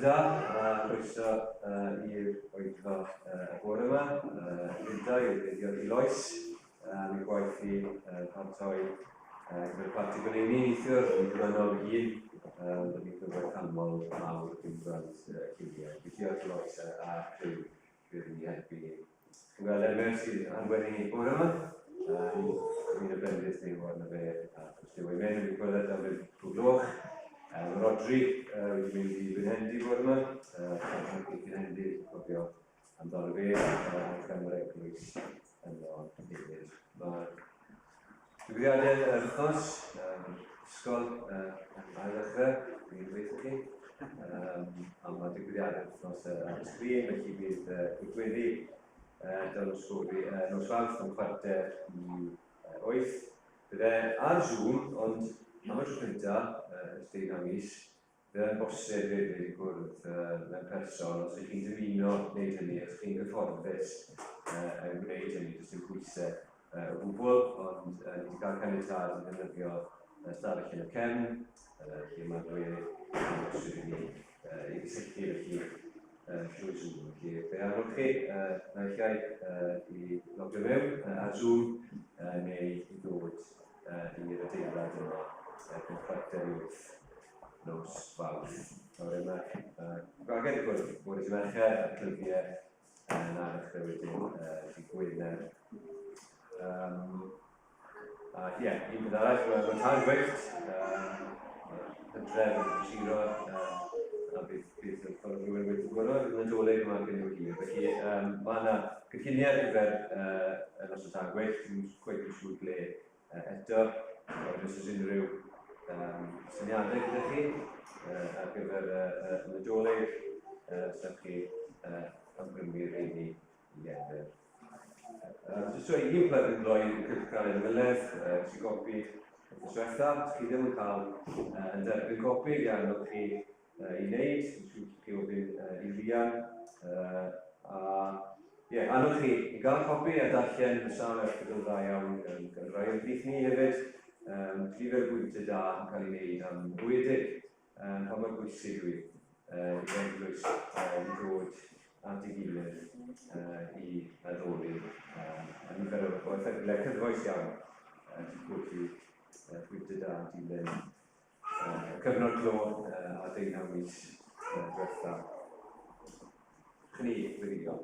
Da, a croeso i'r oedfa y bore yma. Linda yw i Lois, am ei gwaith i paratoi gyda'r parti goleuni neithiwr, yn gyfrannol fy hun, yn ei gyfraith canmol mawr yn gweld lliwiau. Felly diolch i Lois a criw fydd yn ei helpu ni. Chi'n gweld Emyr sydd arwen ni bore yma. Ni'n y bendith ni fod yna fe a lle mae'n mynd, ni'n gweld am fynd trwy gloch. Mae Rodri wedi mynd i Fynhendi bore yma. Fynhendi, cofio amdano fe, a gan yr eglwys yno hefyd. Mae digwyddiadau yr wythnos, ysgol yn ail ddechrau, dwi'n gobeithio chi. A mae digwyddiadau wythnos ar y sgrin, felly bydd digwyddi dal stori nos Fawrth am 7:45. Bydd e ar Zoom, ond am y tro cyntaf, ers 12 mis, bydd e'n bosib hefyd i gwrdd mewn person os ydych chi'n dymuno wneud hynny, os ydych chi'n gyfforddus yn gwneud hynny, does dim pwysau o gwbl, ond ni wedi cael caniatâd i ddefnyddio stafell yn y cefn, lle mae'r we yn bosib i ni i gysylltu felly trwy Zoom. Felly, fe annog chi, naill ai i logio mewn ar Zoom neu i ddod i'r adeilad yma erbyn 7:45 nos Fawrth. Nawr yma, gwagedd i gwrdd bore dydd Mercher a'r clybiau yn ar wedyn dydd Gwener. A ie, un peth arall, mae tân gwyllt, hydref yn prysuro, a bydd y ffordd rhywun wedi gwrdd yn y Nadolig yma cyn i'w hir. Felly mae yna gynlluniau ar gyfer y noson tân gwyllt, dwi'n cweit yn siŵr ble eto, ond os oes unrhyw syniadau gyda chi ar gyfer y Nadolig, os ydych chi awgrymu rheini i Emyr. So, un plug yn gloi yw Cylchgrawn yn Myledd, sy'n gopi wythnos diwetha. Os chi ddim yn cael yn derbyn copi, fi annog chi i wneud, yn siŵr chi ofyn i Rian. A ie, annog chi i gael copi a darllen y sawl erthygl dda iawn gan rai o'n plith ni hefyd. Nifer o bwyntiau da yn cael ei wneud am wedig, pa mor bwysig yw hi i'r eglwys i ddod at ei gilydd i addoli. A nifer o erthyglau cyfoes iawn sy'n codi pwyntiau da yn dilyn y cyfnod clo a 18 mis diwetha. Chni weddillion.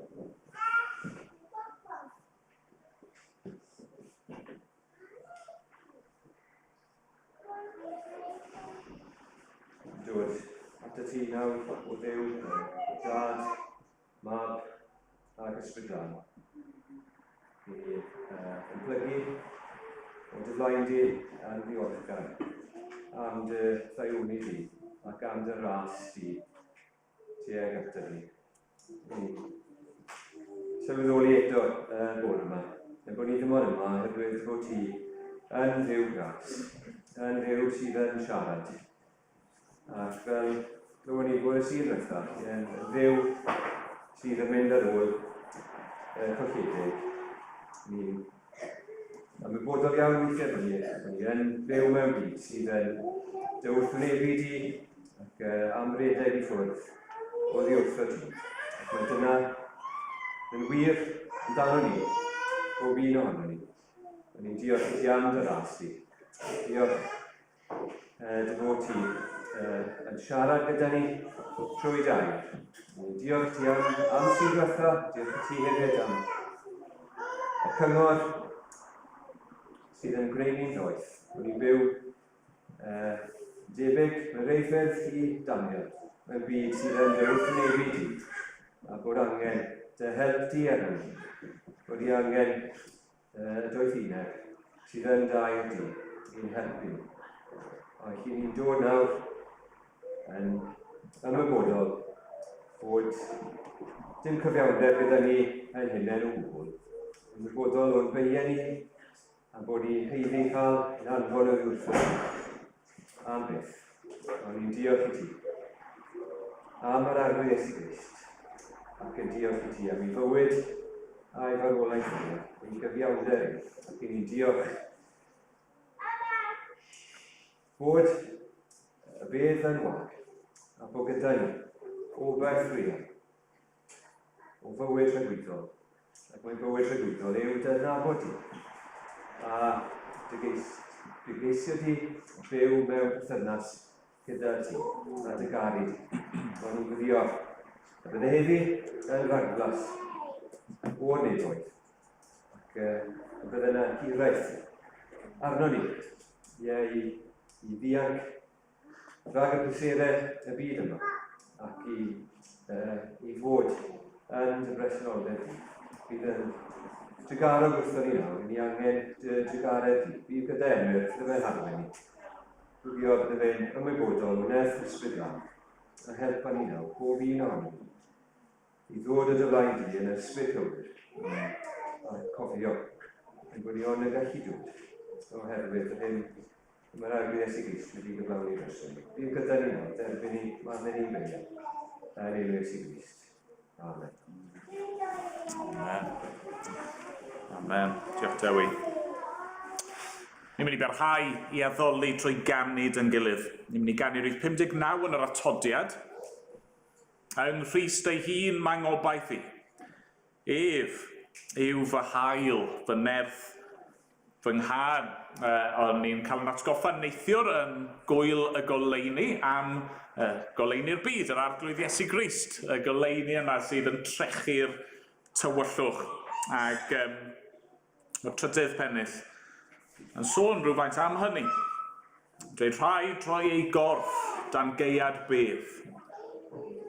Dod at y ti nawr, o Dduw, Dad, Mab ac Ysbryd Glân. I ni yn plygu o dy flaen di yn ddiolchgar am dy ddaioni di ac am dy ras di tuag ato ni. Ni sylweddoli eto y bore yma, ein bod ni ddim ond yma oherwydd bod ti yn Dduw gras, yn Dduw sydd yn siarad. Ac fel glywon ni bore Sul diwetha, yn Dduw sydd yn mynd ar ôl y colledig. Ni'n ymwybodol iawn weithiau bod ni, bod ni yn byw mewn byd sydd yn dy wrthwynebu di ac am redeg i ffwrdd oddi wrtho ti. Ac mae dyna yn wir amdano ni, bob un ohono ni. O'n ni'n diolch i ti am dy ras di. Diolch dy fod ti yn siarad gyda ni trwy dair. Diolch ti am, am sy'n diwetha, diolch i ti hefyd am y cyngor sydd yn gwneud ni'n ddoeth. O'n ni'n byw debyg mewn rhai ffyrdd i Daniel, mewn byd sydd yn dy wrthwynebu di, a bod angen dy help di arno ni. Bod i angen y doethineb sydd yn dair di i'n helpu ni. A felly ni'n dod nawr yn ymwybodol bod dim cyfiawnder gyda ni yn hunain o gwbl. Ymwybodol o'n beiau ni a bod ni'n haeddu cael ein anfon oddi wrtho am byth. Ond ni'n diolch i ti am yr Arglwydd Iesu Grist ac yn diolch i ti am ei fywyd a'i farwolaeth e, ei gyfiawnder e, ac i ni'n diolch bod y bedd yn wag a bod gyda ni obaith real o fywyd tragwyddol, ac mae bywyd tragwyddol yw dy nabod di, a dy, geis, dy geisio di byw mewn perthynas gyda ti, a dy garu di. Mae'n ni'n gwyddio y bydde heddi yn rhagflas o'r nefoedd, ac y bydde yna hiraeth arno ni, ie, i, i ddianc rhag y pleserau y byd yma ac i, i fod yn dy bresenoldeb di. Bydd yn drugarog wrthon ni nawr, ni angen dy drugaredd di. Bydd gyda Emyr, bydde fe'n harwain ni. Gwylio bydde fe'n ymwybodol o nerth ysbryd lân a helpa ni nawr, pob un ohono ni, i ddod o dy flaen di yn ysbryd cywir a cofio ein bod ni ond yn gallu dod oherwydd yr hyn Mae'r Arglwydd Iesu Grist wedi gyflawni drosom ni. Byw gyda ni nawr, derbyn ni, maddau ni'n beiau. Yn enw Iesu Grist. Amen. Amen. Amen. Diolch Dewi. Ni'n mynd i barhau i addoli trwy ganu dyn gilydd. Ni'n mynd i ganu rhif 59 yn yr atodiad. Yng Nghrist ei hun mae ngobaith i. Ef yw fy hael, fy nerth, fy nghân. O'n ni'n cael yn atgoffa neithiwr yn Gŵyl y Goleuni am goleuni'r byd, yr Arglwydd Iesu Grist, y goleuni yna sydd yn trechu'r tywyllwch. Ac um, y trydydd pennill yn sôn rhywfaint am hynny. Dweud rhaid rhoi ei gorff dan gaead bedd.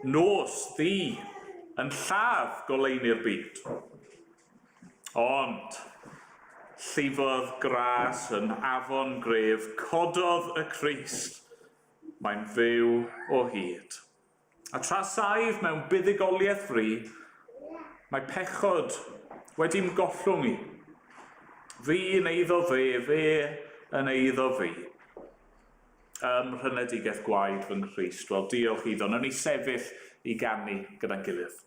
Nos ddu yn lladd goleuni'r byd. Ond llifodd gras yn afon gref, cododd y Crist, mae'n fyw o hyd. A tra saif mewn buddugoliaeth fri, mae pechod wedi'm gollwng i. Fi yn eiddo fe, fe yn eiddo fi. Ym mhrynedigaeth gwaed fy Nghrist. Wel, diolch iddo. Nawn ni sefyll i ganu gyda'n gilydd.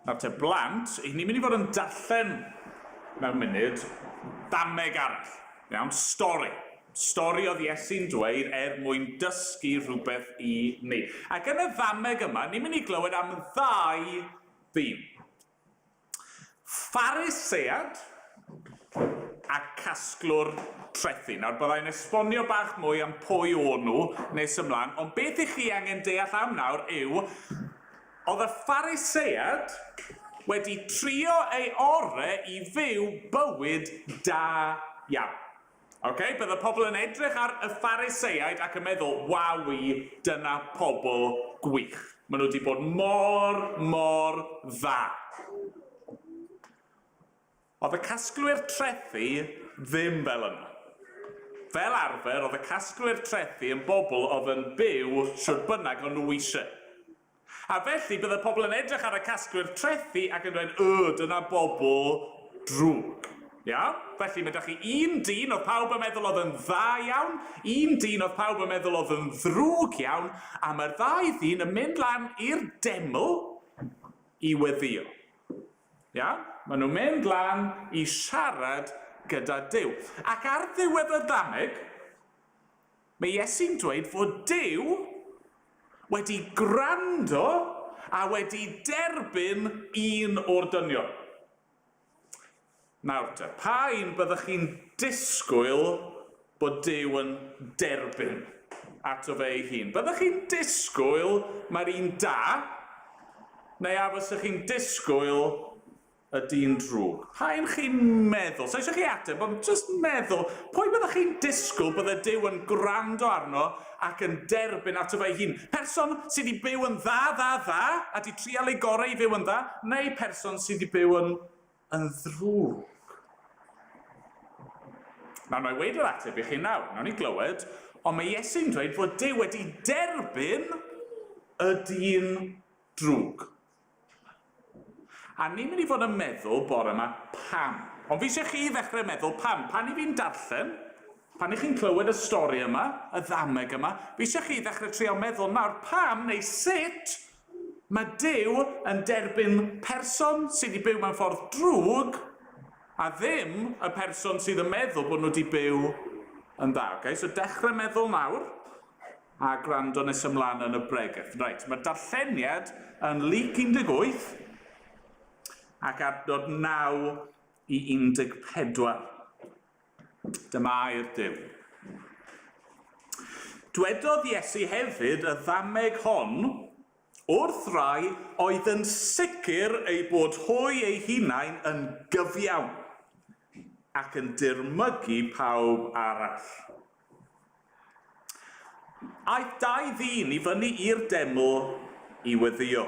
Nawr te blant, i ni'n mynd i fod yn darllen mewn munud dameg arall. Iawn, stori. Stori oedd Iesu'n dweud er mwyn dysgu rhywbeth i ni. Ac yn y ddameg yma, ni'n mynd i glywed am ddau ddyn. Pharisead a casglwr trethi. Nawr, byddai'n esbonio bach mwy am pwy o'n nhw nes ymlaen, ond beth i chi angen deall am nawr yw, oedd y Pharisead wedi trio ei ore i fyw bywyd da iawn. Okay? Bydde pobl yn edrych ar y Phariseaid ac yn meddwl, wawi, dyna pobl gwych. Maen nhw wedi bod mor, mor dda. Oedd y casglwyr trethi ddim fel yna. Fel arfer, oedd y casglwyr trethi yn bobl oedd yn byw shwd bynnag o'n nhw eisiau. A felly, bydde pobl yn edrych ar y casglwyr trethi ac yn dweud, y, dyna bobl drwg. Iawn? Felly, mae 'da chi un dyn oedd pawb yn meddwl oedd yn dda iawn, un dyn oedd pawb yn meddwl oedd yn ddrwg iawn, a mae'r ddau ddyn yn mynd lan i'r deml i weddïo. Iawn? Maen nhw'n mynd lan i siarad gyda Duw. Ac ar ddiwedd y ddameg, mae Iesu'n dweud fod Duw wedi gwrando a wedi derbyn un o'r dynion. Nawr te, pa un byddwch chi'n disgwyl bod Duw yn derbyn ato fe ei hun? Byddwch chi'n disgwyl mae'r un da, neu a fyswch chi'n disgwyl y dyn drwg? Pa un chi'n meddwl? So eisiau chi ateb, ond jyst meddwl, pwy byddwch chi'n disgwyl bydde Duw yn gwrando arno ac yn derbyn ato fe ei hun? Person sydd wedi byw yn dda, dda, dda, a di trial ei gorau i fyw yn dda, neu person sydd wedi byw yn yn ddrwg. Nawr, na i weud yr ateb i chi nawr, nawn ni glywed, ond mae Iesu'n dweud fod Duw wedi derbyn y dyn drwg. A ni'n mynd i fod yn meddwl bore yma pam. Ond fi eisiau chi ddechrau meddwl pam. Pan i fi'n darllen, pan i chi'n clywed y stori yma, y ddameg yma, fi eisiau chi ddechrau trio meddwl nawr pam neu sut mae Duw yn derbyn person sydd wedi byw mewn ffordd drwg a ddim y person sydd yn meddwl bod nhw wedi byw yn dda. Okay? So dechrau meddwl nawr a gwrando nes ymlaen yn y bregeth. Reit, mae'r darlleniad yn Luc 18 ac adnod 9 i 14. Dyma air Duw. Dwedodd Iesu hefyd y ddameg hon wrth rai oedd yn sicr eu bod hwy eu hunain yn gyfiawn ac yn dirmygu pawb arall. Aeth dau ddyn i fyny i'r deml i weddïo.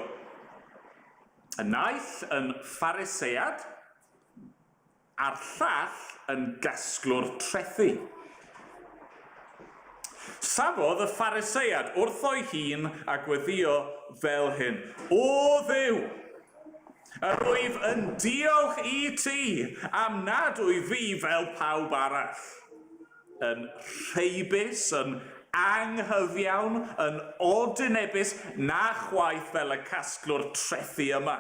Y naill yn Pharisead a'r llall yn gasglwr trethi. Safodd y Pharisead wrtho'i hun a gweddïo fel hyn, O Dduw, yr wyf yn diolch i ti am nad wyf fi fel pawb arall, yn rheibus, yn anghyfiawn, yn odinebus, na chwaith fel y casglwr trethi yma.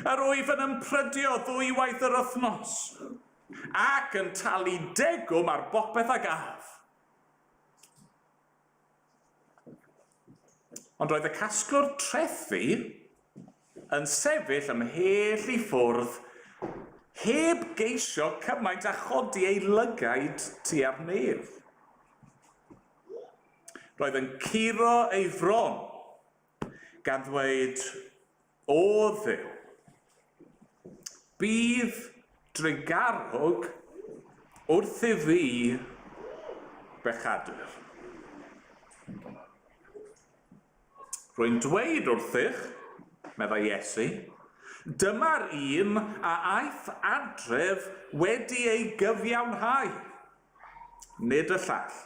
Yr wyf yn ymprydio ddwywaith yr wythnos, ac yn talu degwm ar bopeth a gaf. Ond roedd y casglwr trethi yn sefyll ymhell i ffwrdd, heb geisio cymaint a chodi ei lygaid tua'r nef. Roedd yn curo ei fron, gan ddweud, O Dduw, bydd drugarog wrth i fi bechadur. Rwy'n dweud wrthych, meddai Iesu, dyma'r un a aeth adref wedi ei gyfiawnhau, nid y llall.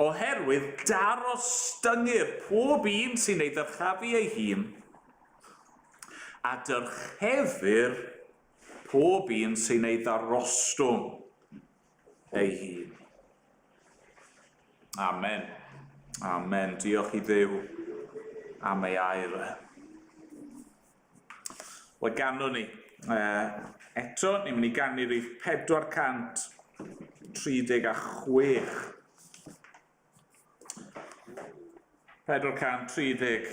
Oherwydd darostyngir pob un sy'n ei ddyrchafu ei hun, a dyrchefir pob un sy'n ei ddarostwng ei hun. Amen. Amen. Diolch i Dduw am ei air e. Wel, ganwn ni. Eto, ni'n mynd i ganu rhif 436. 436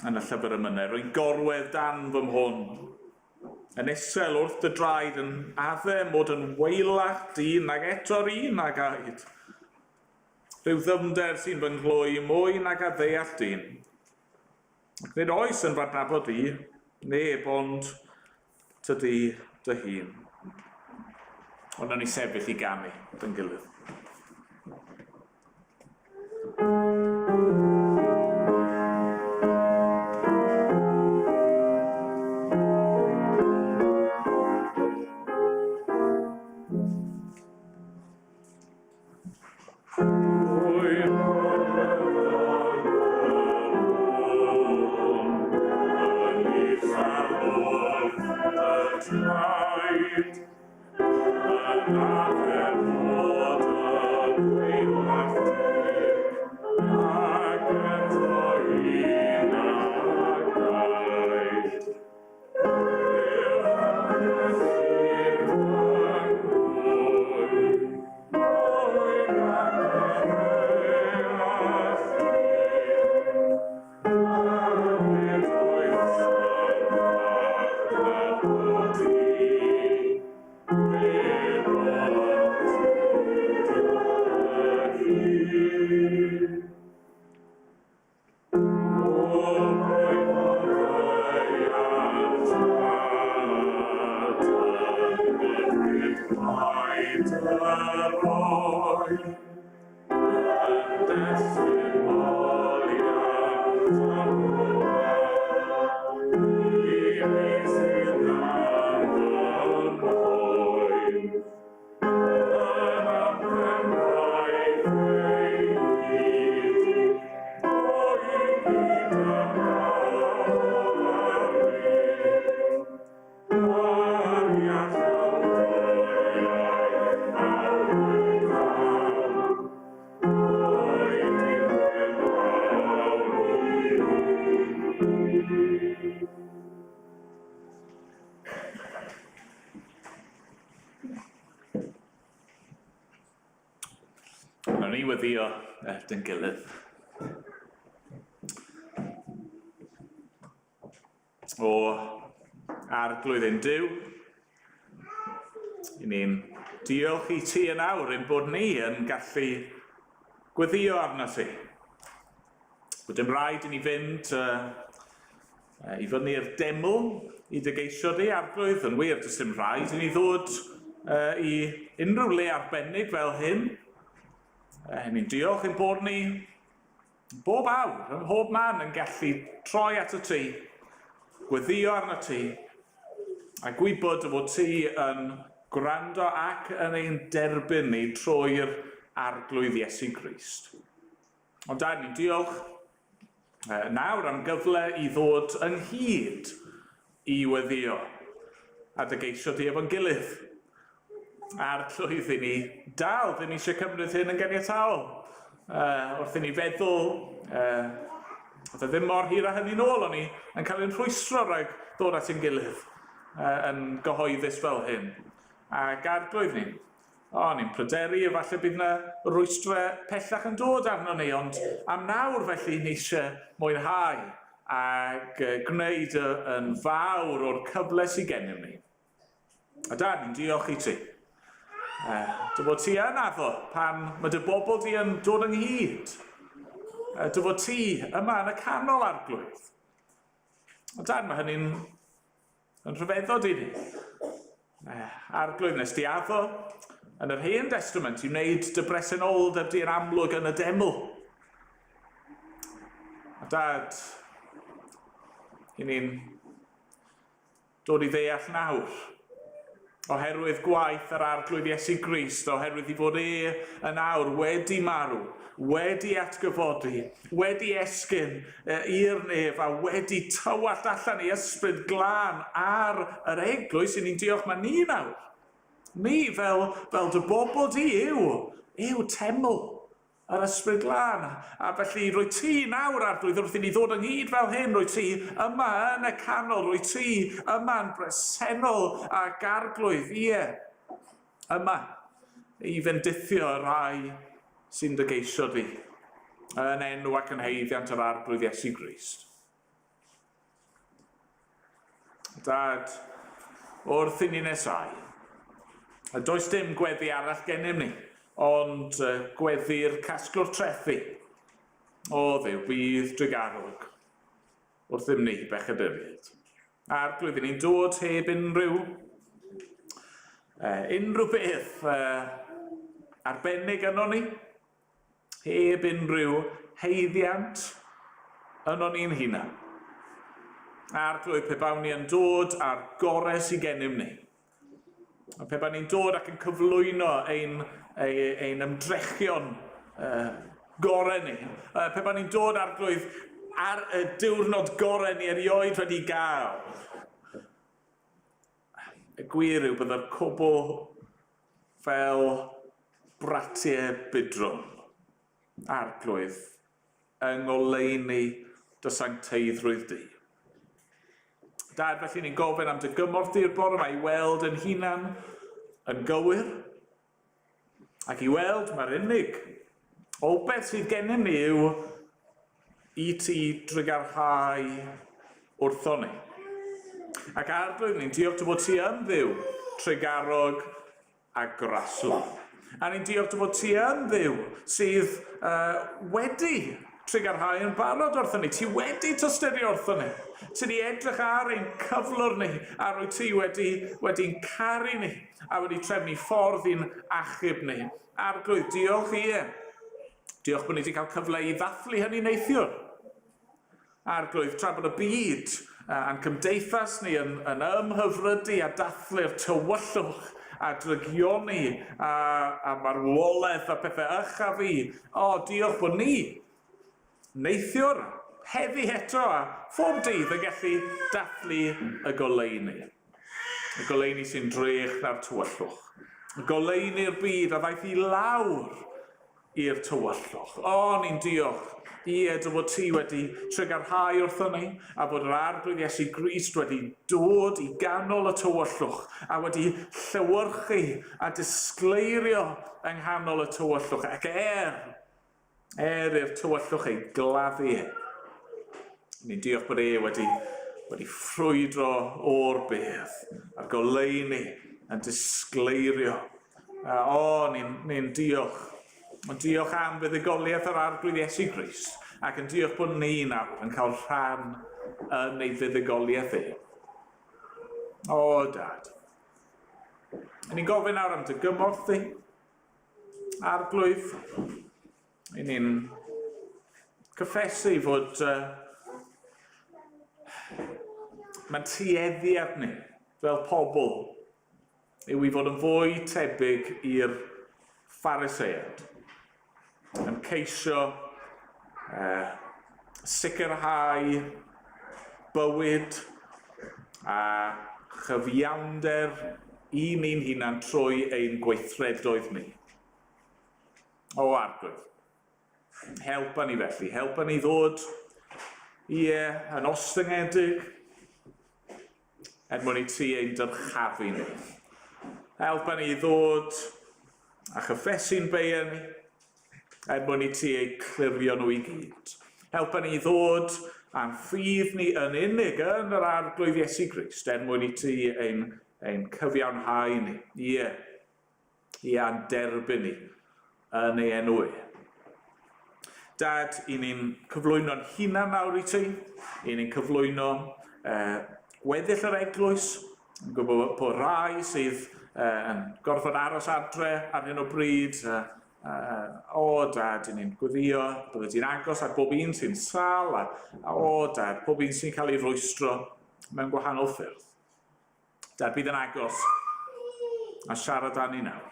yn y llyfr emynau. Rwy'n gorwedd dan fy mhwn, yn isel wrth dy draed, yn adde mod yn waelach dyn nag eto'r un ag aed. Rhyw ddyfnder sy'n fy nghlwy mwy nag a ddeall dyn. Ac nid oes yn f'adnabod i, neb ond tydi dy hun. Ond nawn ni sefyll i ganu dy'n gilydd. Nawn ni weddio dyn gilydd. O Arglwydd ein Duw, i ni'n diolch i ti yn awr ein bod ni yn gallu gweddio arno ti. Bod dim rhaid i ni fynd i fyny'r deml i dy geisio di, Arglwydd. Yn wir, does dim rhaid i ni ddod i unrhyw le arbennig fel hyn. Ni'n diolch ein bod ni bob awr, ym mhob man yn gallu troi at y ti, gweddio arno ti, a gwybod dy fod ti yn gwrando ac yn ein derbyn ni trwy'r Arglwydd Iesu Grist. Ond dad, ni'n diolch nawr am gyfle i ddod ynghyd i weddio a dy geisio di efo'n gilydd. A'r llwydd i ni dal ddim eisiau cymryd hyn yn ganiataol. Wrth i ni feddwl, oedd e ddim mor hir â hynny'n ôl, o'n i yn cael ein rhwystro rhag ddod at ein gilydd yn gyhoeddus fel hyn. Ac arglwydd ni, O, ni'n pryderu efallai bydd yna rwystrau pellach yn dod arno ni, ond am nawr felly ni eisiau mwynhau ac gwneud yn fawr o'r cyfle sydd gennym ni. A dad, ni'n diolch i ti. Dy fod ti yn addo pan mae dy bobl di yn dod ynghyd. Dy fod ti yma yn y canol arglwydd. A dad, mae hynny'n Yn rhyfeddod i ni. Arglwydd, nes di addo yn yr Hen Testament i wneud dy bresenoldeb di yn amlwg yn y deml. A dad, i ni'n dod i ddeall nawr, oherwydd gwaith yr Arglwydd Iesu Grist, oherwydd i fod e yn awr wedi marw, wedi atgyfodi, wedi esgyn i'r nef a wedi tywallt allan ei ysbryd glân ar yr eglwys, i ni'n diolch mae ni nawr. Ni fel, fel dy bobl di yw, yw teml yr ysbryd glân. A felly rwy ti nawr, Arglwydd, wrth i ni ddod ynghyd fel hyn, rwy ti yma yn y canol, rwy ti yma'n bresennol ac Arglwydd, ie, yma i fendithio y rhai sy'n dy geisio di, yn enw ac yn haeddiant yr Arglwydd Iesu Grist. Dad, wrth i ni nesau, a does dim gweddi arall gennym ni, ond gweddi'r casglwr trethi. O Dduw, bydd drugarog wrthym ni, bechaduriaid. Arglwydd, ni'n dod heb unrhyw, unrhyw beth arbennig yno ni, heb unrhyw haeddiant yno ni'n hunan. Arglwydd, pe bawn ni yn dod â'r gorau sydd gennym ni, a pe bawn ni'n dod ac yn cyflwyno ein, ein, ein ymdrechion gorau ni, pe bawn ni'n dod, Arglwydd, ar y diwrnod gorau ni erioed wedi gael, y gwir yw byddai'r cwbl fel bratiau budrwn, Arglwydd, yng ngoleuni dy sancteiddrwydd di. Dad, felly ni'n gofyn am dy gymorth di'r bore yma i weld yn hunan yn gywir, ac i weld mae'r unig obaith sydd gennym ni yw i ti drugarhau wrtho ni. Ac Arglwydd, ni'n diolch dy fod ti yn Dduw trugarog a graslon. A ni'n diolch dy fod ti yn Dduw sydd wedi trugarhau yn barod wrthon ni. Ti wedi tosturi wrthon ni. Ti wedi edrych ar ein cyflwr ni a rwy ti wedi, wedi'n caru ni a wedi trefnu ffordd i'n achub ni. Arglwydd, diolch i e. Diolch bod ni wedi cael cyfle i ddathlu hynny neithiwr. Arglwydd, tra bod y byd a'n cymdeithas ni yn, yn ymhyfrydu a dathlu'r tywyllwch a drygioni a, a marwolaeth a pethau ycha fi, o, diolch bod ni neithiwr, heddi eto a phob dydd yn gallu dathlu y goleuni. Y goleuni sy'n drech na'r tywyllwch. Y goleuni'r byd a ddaeth i lawr. i'r tywyllwch. O, ni'n diolch. Ie, dy fod ti wedi trygarhau wrthon ni, a bod yr Arglwydd Iesu Grist wedi dod i ganol y tywyllwch, a wedi llewyrchu a disgleirio yng nghanol y tywyllwch, ac er, er i'r tywyllwch ei gladdu e. Ni'n diolch bod e wedi, wedi ffrwydro o'r bedd, a'r goleuni yn disgleirio. O, ni'n ni diolch. Ond diolch am fuddugoliaeth yr Arglwydd Iesu Grist, ac yn diolch bod ni nawr yn cael rhan yn ei fuddugoliaeth e. O, Dad. Ni'n gofyn nawr am dy gymorth di, Arglwydd. I ni'n cyffesu fod mae'n tueddiad ni fel pobl yw i fod yn fwy tebyg i'r Phariseaid, yn ceisio sicrhau bywyd a chyfiawnder i ni'n hunan trwy ein gweithredoedd ni. O Arglwydd, helpa ni felly, helpa ni ddod, ie, yn ostyngedig, er mwyn i ti ein dyrchafu ni. Helpa ni i ddod a chyffesu'n beiau ni, er mwyn i ti eu clirio nhw i gyd. Helpa ni i ddod a'n ffydd ni yn unig yn yr Arglwydd Iesu Grist, er mwyn i ti ein, ein cyfiawnhau ni. Ie, ie, a'n derbyn ni yn ei enw e. Dad, i ni'n cyflwyno'n hunan nawr i ti, i ni'n cyflwyno gweddill yr eglwys, yn gwybod bod rai sydd yn gorfod aros adre ar hyn o bryd, o Dad, i ni'n gweddio, bydde ti'n agos ar bob un sy'n sâl, a, a o Dad, pob un sy'n cael ei rwystro mewn gwahanol ffyrdd. Dad, bydd yn agos a siarad â ni nawr.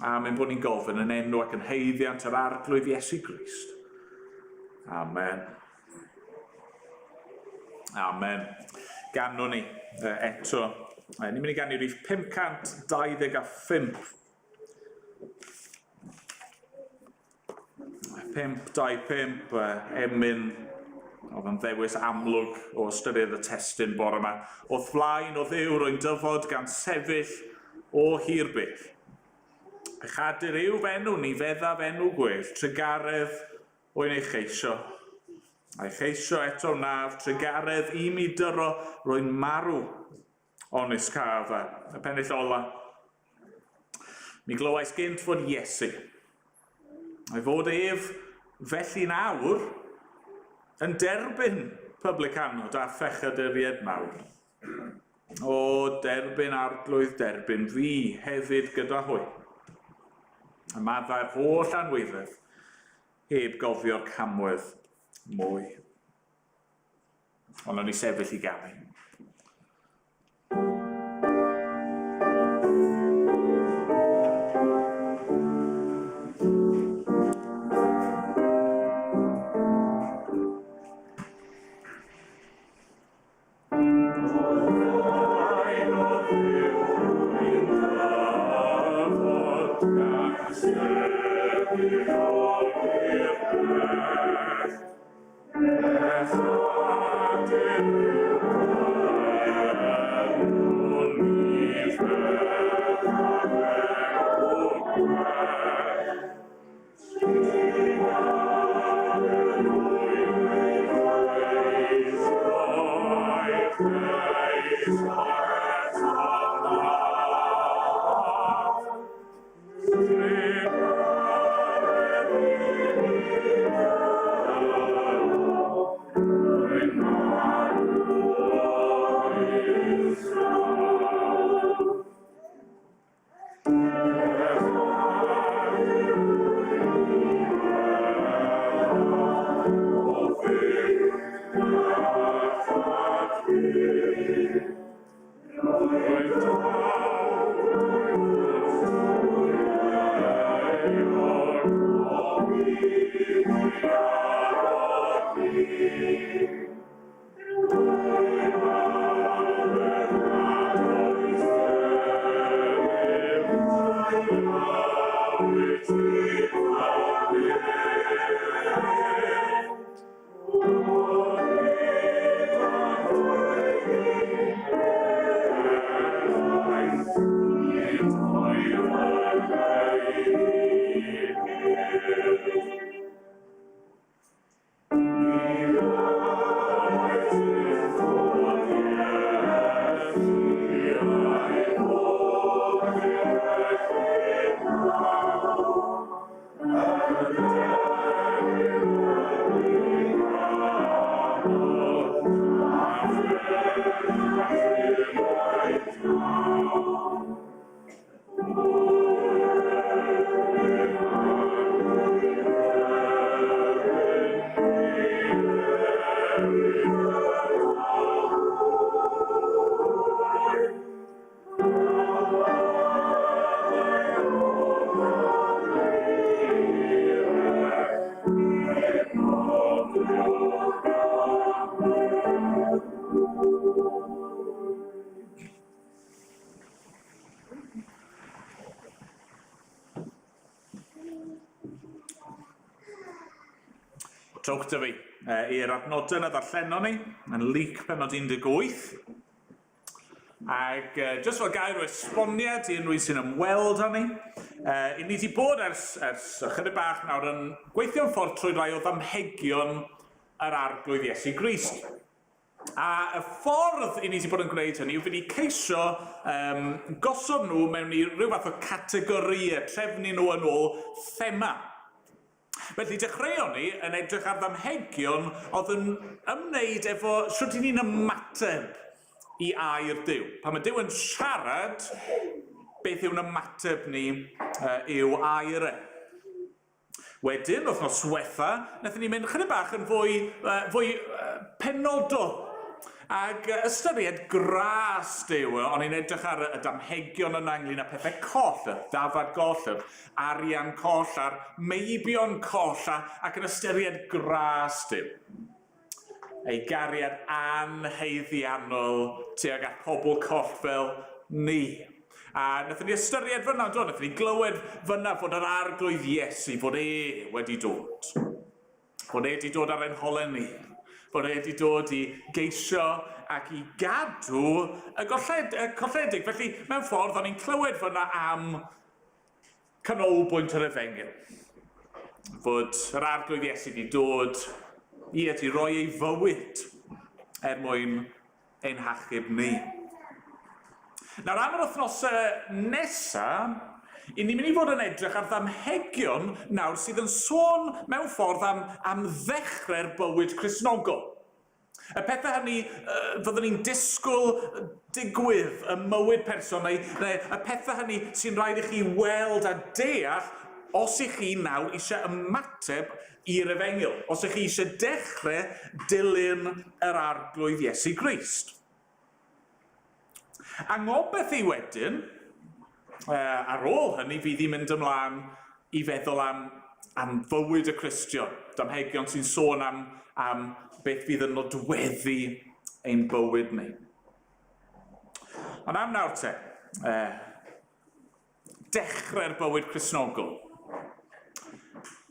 Am ein bod ni'n gofyn yn enw ac yn haeddiant yr Arglwydd Iesu Grist. Amen. Amen. Ganwn ni eto. Ni'n mynd i ganu rhif 525. 5, 2, 5, emyn oedd yn ddewis amlwg o ystyried y testun bore yma. Wrth flaen o Dduw rwy'n dyfod gan sefyll o hir byth. Pechadur yw f'enw, ni feddaf enw gwell, trugaredd wy'n ei cheisio. A'i cheisio eto wnaf, trugaredd i mi dyro, rwy'n marw Onis caf, y pennill ola. Mi glywais gynt fod Iesu, a'i fod ef felly'n awr yn derbyn publicanod a phechaduriaid mawr. O, derbyn Arglwydd, derbyn fi hefyd gyda hwy. Y maddau'r holl anwiredd, heb gofio'r camwedd mwy. Ond o'n i sefyll i ganu. Trowch dy fi i'r adnodau na ddarllenon ni, yn Luc penod 18. Ac jyst fel gair o esboniad i unrhyw un sy'n ymweld â ni, i ni wedi bod ers, ers ychydig bach nawr yn gweithio'n ffordd trwy rai o ddamhegion yr Arglwydd Iesu Grist. A y ffordd i ni wedi bod yn gwneud hynny yw fy ni ceisio um, gosod nhw mewn i ryw fath o categorïau, trefnu nhw yn ôl thema. Felly dechreuon ni yn edrych ar ddamhegion oedd yn ymwneud efo shwt i ni'n ymateb i air Duw. Pan mae Duw yn siarad, beth yw'n ymateb ni i'w air e. Wedyn, wythnos diwetha, wnaethon ni mynd chydig bach yn fwy, fwy penodol Ac ystyried gras Duw, o'n i'n edrych ar y damhegion yna ynglyn â pethau coll, y dafad goll, yr arian coll, a'r meibion coll, a, ac yn ystyried gras Duw. Ei gariad anhaeddiannol tuag at pobl coll fel ni. A wnaethon ni ystyried fyna, do, wnaethon ni glywed fyna fod yr Arglwydd Iesu, fod e wedi dod. Bod e wedi dod ar ein holen ni. Bod e wedi dod i geisio ac i gadw y, golled, y colledig. Felly, mewn ffordd, o'n i'n clywed fyna am canolbwynt yr efengyl. Fod yr Arglwydd Iesu wedi dod i wedi roi ei fywyd er mwyn ein hachub ni. Nawr, am yr wythnosau nesaf, i ni'n mynd i fod yn edrych ar ddamhegion nawr sydd yn sôn mewn ffordd am, am ddechrau'r bywyd Cristnogol. Y pethau hynny uh, fyddwn ni'n disgwyl digwydd ym mywyd person, neu, neu y pethau hynny sy'n rhaid i chi weld a deall os ych chi nawr eisiau ymateb i'r efengyl, os ych chi eisiau dechrau dilyn yr Arglwydd Iesu Grist. A ngobeth i wedyn, ar ôl hynny, fydd i'n mynd ymlaen i feddwl am, am fywyd y Cristion, damhegion sy'n sôn am, am beth fydd yn nodweddu ein bywyd ni. Ond am nawr te, dechrau'r bywyd Cristnogol.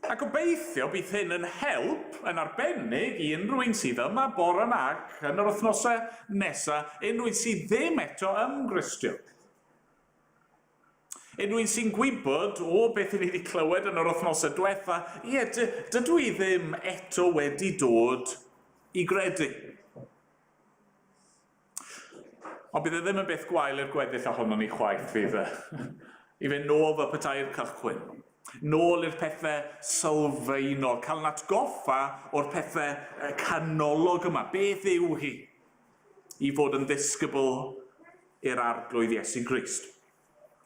A gobeithio bydd hyn yn help yn arbennig i unrhyw un sydd yma bore yma ac yn yr wythnosau nesaf, unrhyw un sydd ddim eto yn Gristion. Unrhyw un sy'n gwybod o beth i ni wedi clywed yn yr wythnosau diwetha, ie, dydw i ddim eto wedi dod i gredu. Ond bydd e ddim yn beth gwael i'r gweddill ohonon ni chwaith, fydd e? I fynd nôl fel petai'r cychwyn. Nôl i'r pethau sylfaenol, cael yn atgoffa o'r pethau canolog yma. Beth yw hi i fod yn ddisgybl i'r Arglwydd Iesu Grist?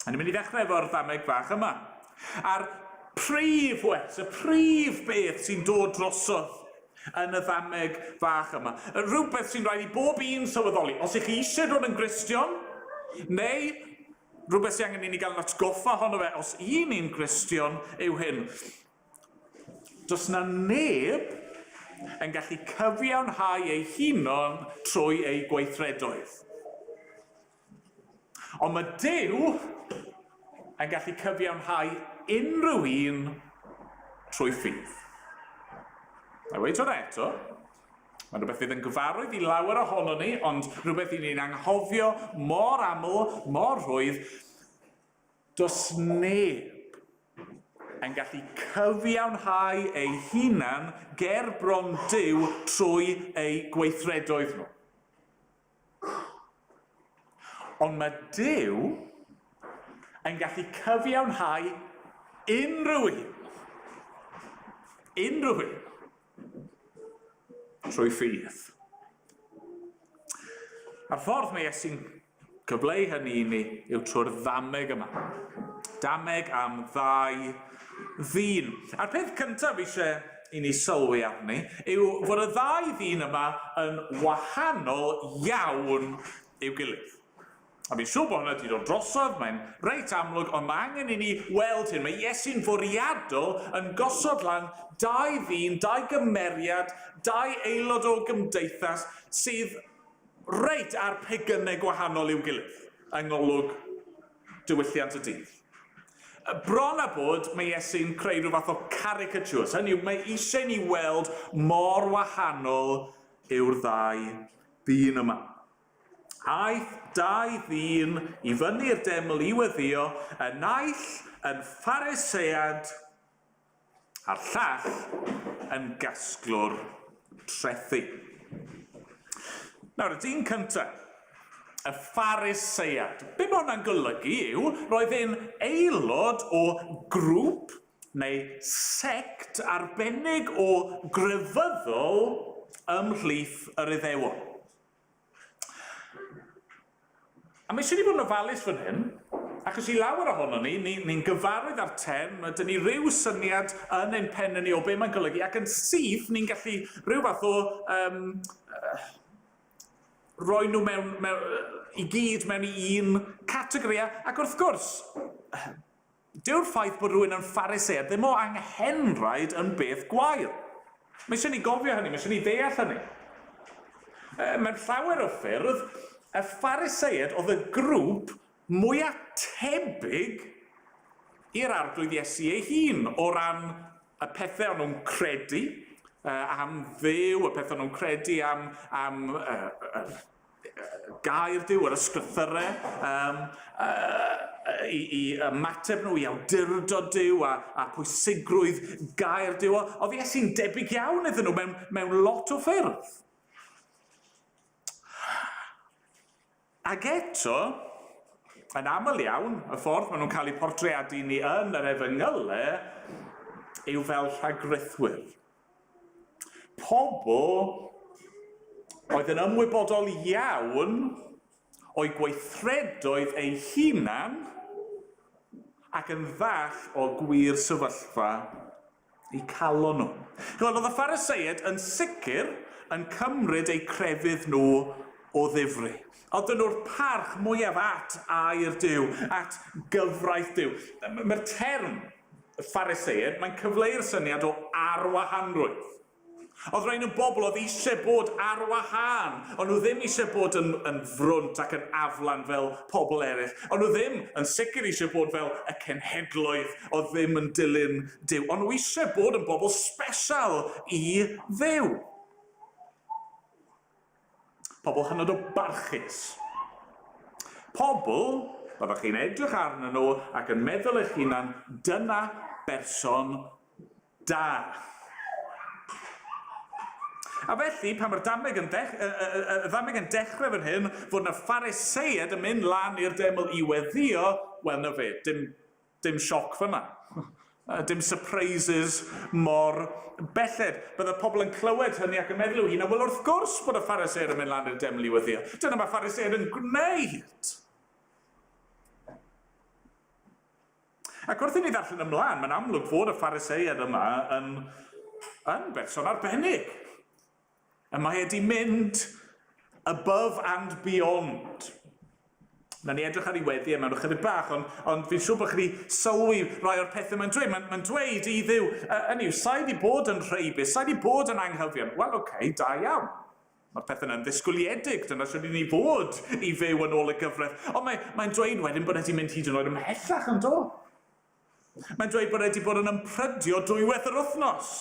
A ni'n mynd i ddechrau efo'r ddameg fach yma. A'r prif wers, y prif beth sy'n dod drosodd yn y ddameg fach yma, rhywbeth sy'n rhaid i bob un sylweddoli, os ych chi eisiau dod yn Gristion, neu rhywbeth sy'n angen i ni gael yn atgoffa ohono fe, os i ni'n Gristion, yw hyn. Does na neb yn gallu cyfiawnhau ei hunan trwy ei gweithredoedd. Ond mae Duw yn gallu cyfiawnhau unrhyw un trwy ffydd. Na i weud hwnna eto. Mae'n rhywbeth fydd yn gyfarwydd i lawer ohono ni, ond rhywbeth i ni'n anghofio mor aml, mor rhwydd. Does neb yn gallu cyfiawnhau ei hunan ger bron Duw trwy eu gweithredoedd nhw. Ond mae Duw yn gallu cyfiawnhau unrhyw un, unrhyw un, trwy ffydd. A'r ffordd mae Iesu'n Cyfleu hynny i ni yw trwy'r ddameg yma. Dameg am ddau ddyn. A'r peth cyntaf eisiau i ni sylwi arni yw fod y ddau ddyn yma yn wahanol iawn i'w gilydd. A fi'n siŵr bod hwnna wedi dod drosodd, mae'n reit amlwg, ond mae angen i ni weld hyn. Mae Iesu'n fwriadol yn gosod lan dau ddyn, dau gymeriad, dau aelod o gymdeithas sydd reit ar pegynau gwahanol i'w gilydd yng ngolwg diwylliant y dydd. Bron a bod, mae Iesu'n creu rhyw fath o caricatures, hynny yw, mae eisiau ni weld mor wahanol yw'r ddau ddyn yma. Aeth dau ddyn i fyny'r deml i weddio, y naill yn Pharisead a'r llall yn gasglwr trethi. Nawr, y dyn cyntaf, y Pharisead. Be mae hwnna'n golygu yw, roedd e'n aelod o grŵp neu sect arbennig o grefyddol ymhlith yr Iddewon. A mae eisiau ni fod yn ofalus fan hyn, achos i lawer ohono ni, ni'n ni, ni gyfarwydd â'r term, mae dyn ni ryw syniad yn ein pen ni o be mae'n golygu, ac yn syth ni'n gallu rhyw fath o um, roi nhw mewn, mewn, i gyd mewn i un categori, ac wrth gwrs, Dyw'r ffaith bod rhywun yn Pharisead ddim o anghenraid yn beth gwael. Mae eisiau ni gofio hynny, mae eisiau ni ddeall hynny. Mewn llawer o ffyrdd, y Pharisead oedd y grŵp mwyaf tebyg i'r Arglwydd Iesu ei hun o ran y pethau o'n nhw'n credu am Dduw, y pethau o'n nhw'n credu am, am uh, gair Duw, yr ysgrythyrau, um, uh, i, i ymateb nhw i awdurdod Duw a, a pwysigrwydd gair Duw. Oedd Iesu'n debyg iawn iddyn nhw mewn, mewn lot o ffyrdd. Ac eto, yn aml iawn, y ffordd maen nhw'n cael eu portreadu ni yn yr efengylau yw fel rhagrithwyr. Pobl oedd yn ymwybodol iawn o'i gweithredoedd eu hunan ac yn ddall o gwir sefyllfa eu calon nhw. Chymod, oedd y Phariseaid yn sicr yn cymryd eu crefydd nhw o ddifri. Oedden nhw'r parch mwyaf at air Duw, at gyfraith Duw. Mae'r term Phariseaid, mae'n cyfleu'r syniad o arwahanrwydd. Oedd rhain yn bobl oedd eisiau bod ar wahân. O'n nhw ddim eisiau bod yn, yn frwnt ac yn aflan fel pobl eraill. O'n nhw ddim yn sicr eisiau bod fel y cenhedloedd oedd ddim yn dilyn Duw. O'n nhw eisiau bod yn bobl special i Dduw. Pobl hynod o barchus. Pobl, byddwch chi'n edrych arnyn nhw ac yn meddwl eich hunan, dyna berson da. A felly, pan mae'r dameg yn, dech, y, y, y, y ddameg yn dechrau fan hyn, fod yna Phariseaid yn mynd lan i'r deml i weddio, wel na fe, dim, dim sioc fyna. Dim surprises mor belled. Bydde pobl yn clywed hynny ac yn meddwl i'w hunan, wel wrth gwrs bod y Phariseaid yn mynd lan i'r deml i weddio. Dyna mae Phariseaid yn gwneud. Ac wrth i ni ddarllen ymlaen, mae'n amlwg fod y Phariseaid yma yn, yn berson arbennig. A mae wedi mynd above and beyond. Na ni edrych ar ei weddi mewn ychydig bach, ond, ond fi'n siŵr bod chi wedi sylwi rai o'r pethau mae'n dweud. Mae'n mae dweud i Dduw, hynny yw, sa'i wedi bod yn rheibus, sa'i wedi bod yn anghyfion. Wel, oce, okay, da iawn. Mae'r pethau yna'n ddisgwyliedig, dyna sydd i ni fod i fyw yn ôl y gyfraith. Ond mae'n mae dweud wedyn bod wedi mynd hyd yn oed ymhellach yn do. Mae'n dweud bod e wedi bod yn ymprydio dwywaith yr wythnos.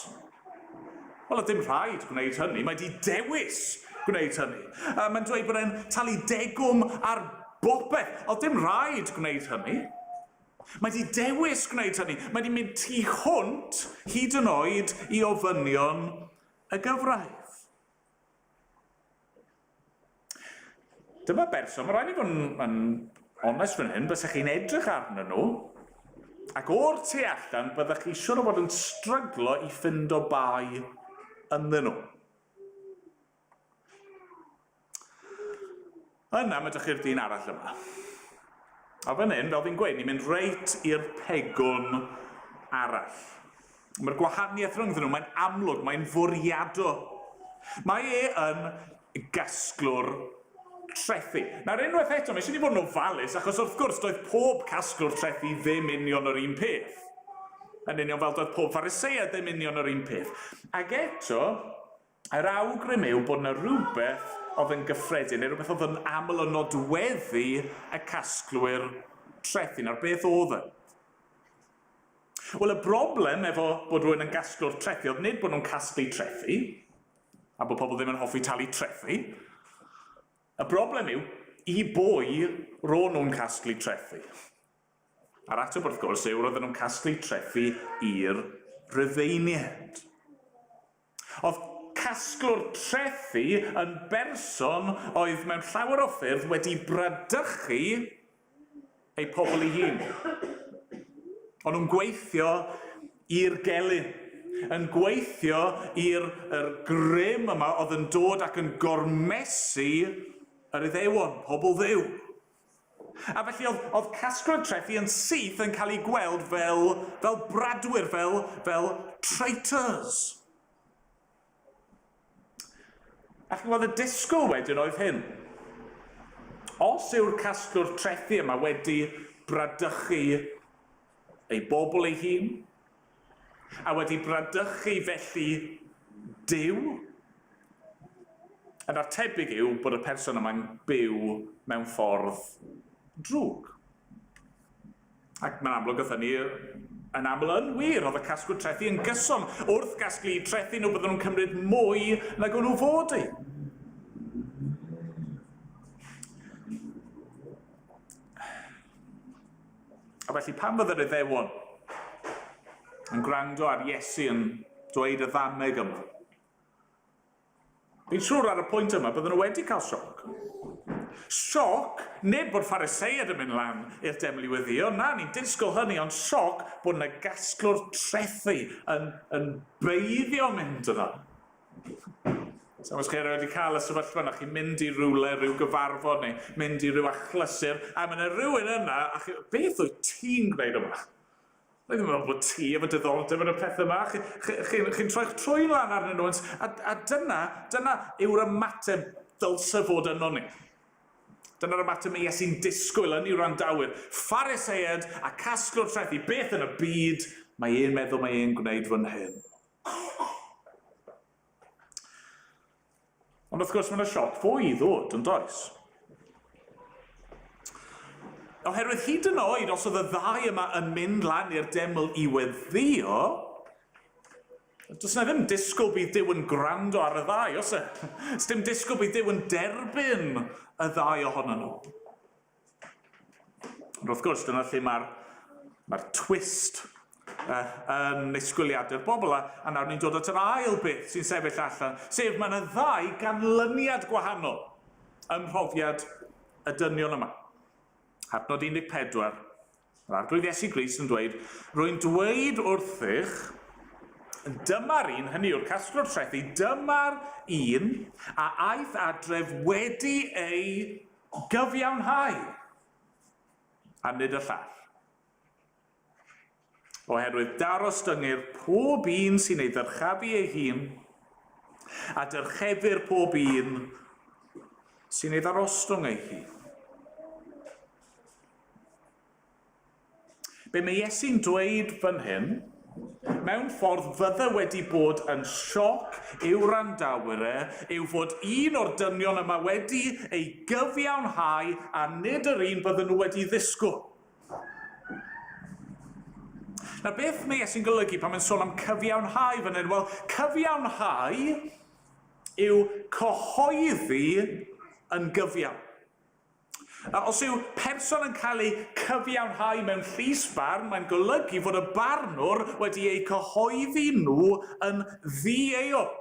Wel, oedd dim rhaid gwneud hynny, mae wedi dewis gwneud hynny. Uh, mae'n dweud bod e'n talu degwm ar bopeth. Oedd dim rhaid gwneud hynny. Mae wedi dewis gwneud hynny. Mae wedi mynd tu hwnt hyd yn oed i ofynion y gyfraith. Dyma berson, mae rhaid ni fod yn, yn onest fan hyn, bysech chi'n edrych arnyn nhw, ac o'r tu allan byddech chi siwr o fod yn stryglo i ffindo bai ynddyn nhw. Yna, mae dych chi'r dyn arall yma. A fan hyn, fel fi'n gweud, ni'n mynd reit i'r pegwn arall. Mae'r gwahaniaeth rhyngddyn nhw, mae'n amlwg, mae'n fwriadol. Mae e yn gasglwr trethi. Nawr, unwaith eto, mae eisiau ni fod yn ofalus, achos wrth gwrs, doedd pob casglwr trethi ddim union yr un peth. Yn union fel doedd pob Pharisead ddim union yr un peth. Ac eto, Yr awgrym yw bod yna rhywbeth oedd yn gyffredin, neu rhywbeth oedd yn aml yn nodweddu y casglwyr trethi. Nawr, beth oedd e? Wel, y broblem efo bod rhywun yn gasglwr trethi oedd nid bod nhw'n casglu trethi, a bod pobl ddim yn hoffi talu trethi. Y broblem yw, i bwy ro'n nhw'n casglu trethi? A'r ateb wrth gwrs yw roedden nhw'n casglu trethi i'r Rhufeiniaid. Oedd casglwr trethi yn berson oedd mewn llawer o ffyrdd wedi bradychu eu pobl ei hun. O'n nhw'n gweithio i'r gelyn, yn gweithio i'r yr grym yma oedd yn dod ac yn gormesu yr Iddewon, pobl Dduw. A felly oedd, oedd casglwyr trethi yn syth yn cael eu gweld fel, fel bradwyr, fel, fel traitors. A chi'n gweld y disgwyl wedyn oedd hyn. Os yw'r casglwr trethi yma wedi bradychu ei bobl ei hun, a wedi bradychu felly Duw, yna'r tebyg yw bod y person yma'n byw mewn ffordd drwg. Ac mae'n amlwg oedd hynny yn aml yn wir, oedd y casglwyr trethi yn gyson wrth gasglu trethi nhw bydden nhw'n cymryd mwy nag o'n nhw fod i. A felly pan fydde'r Iddewon yn gwrando ar Iesu yn dweud y ddameg yma, fi'n siŵr ar y pwynt yma bydden nhw wedi cael sioc. Sioc, nid bod Phariseiad yn mynd lan i'r deml i weddïo, na, ni'n disgwyl hynny, ond sioc bod yna gasglwr trethi yn, yn beiddio mynd yna. So os chi erioed wedi cael y sefyllfa yna, chi'n mynd i rywle, rhyw gyfarfod neu mynd i ryw achlysur, a mae yna rhywun yna, a chi, beth wyt ti'n gwneud yma? Dwi ddim yn meddwl bod ti efo diddordeb yn y pethau yma. Chi'n chi, chi, chi troi'ch trwyn lan arnyn nhw, a, a dyna, dyna yw'r ymateb dylse fod yno ni. Dyna'r ymateb mae Iesu'n disgwyl yn ei wrandawyr. Phariseaid a casglwr trethi, beth yn y byd mae e'n meddwl mae e'n gwneud fan hyn? Ond wrth gwrs mae yna sioc fwy i ddod, yn does? Oherwydd hyd yn oed os oedd y ddau yma yn mynd lan i'r deml i weddïo, does yna ddim disgwyl bydd Duw yn gwrando ar y ddau, oes e? Does dim disgwyl bydd Duw yn derbyn y ddau ohonyn nhw. Ond wrth gwrs, dyna lle mae'r mae twist yn nisgwyliadau'r bobl. A, a nawr ni'n dod at yr ail beth sy'n sefyll allan, sef mae yna ddau ganlyniad gwahanol ym mhrofiad y dynion yma. Adnod 14, Yr Arglwydd Iesu Grist yn dweud, Rwy'n dweud wrthych, dyma'r un, hynny yw'r casglwr trethi, dyma'r un a aeth adref wedi ei gyfiawnhau, a nid y llall. Oherwydd darostyngir pob un sy'n ei ddyrchafu ei hun, a dyrchefir pob un sy'n ei ddarostwng ei hun. Be mae Iesu'n dweud fan hyn, mewn ffordd fydde wedi bod yn sioc i'w wrandawyr e, yw fod un o'r dynion yma wedi ei gyfiawnhau a nid yr un bydden nhw wedi ddisgwyl. Nawr beth mae Iesu'n golygu pan mae'n sôn am cyfiawnhau fan hyn? Wel, cyfiawnhau yw cyhoeddi yn gyfiawn. A os yw person yn cael eu cyfiawnhau mewn llys barn, mae'n golygu fod y barnwr wedi eu cyhoeddi nhw yn ddieuog.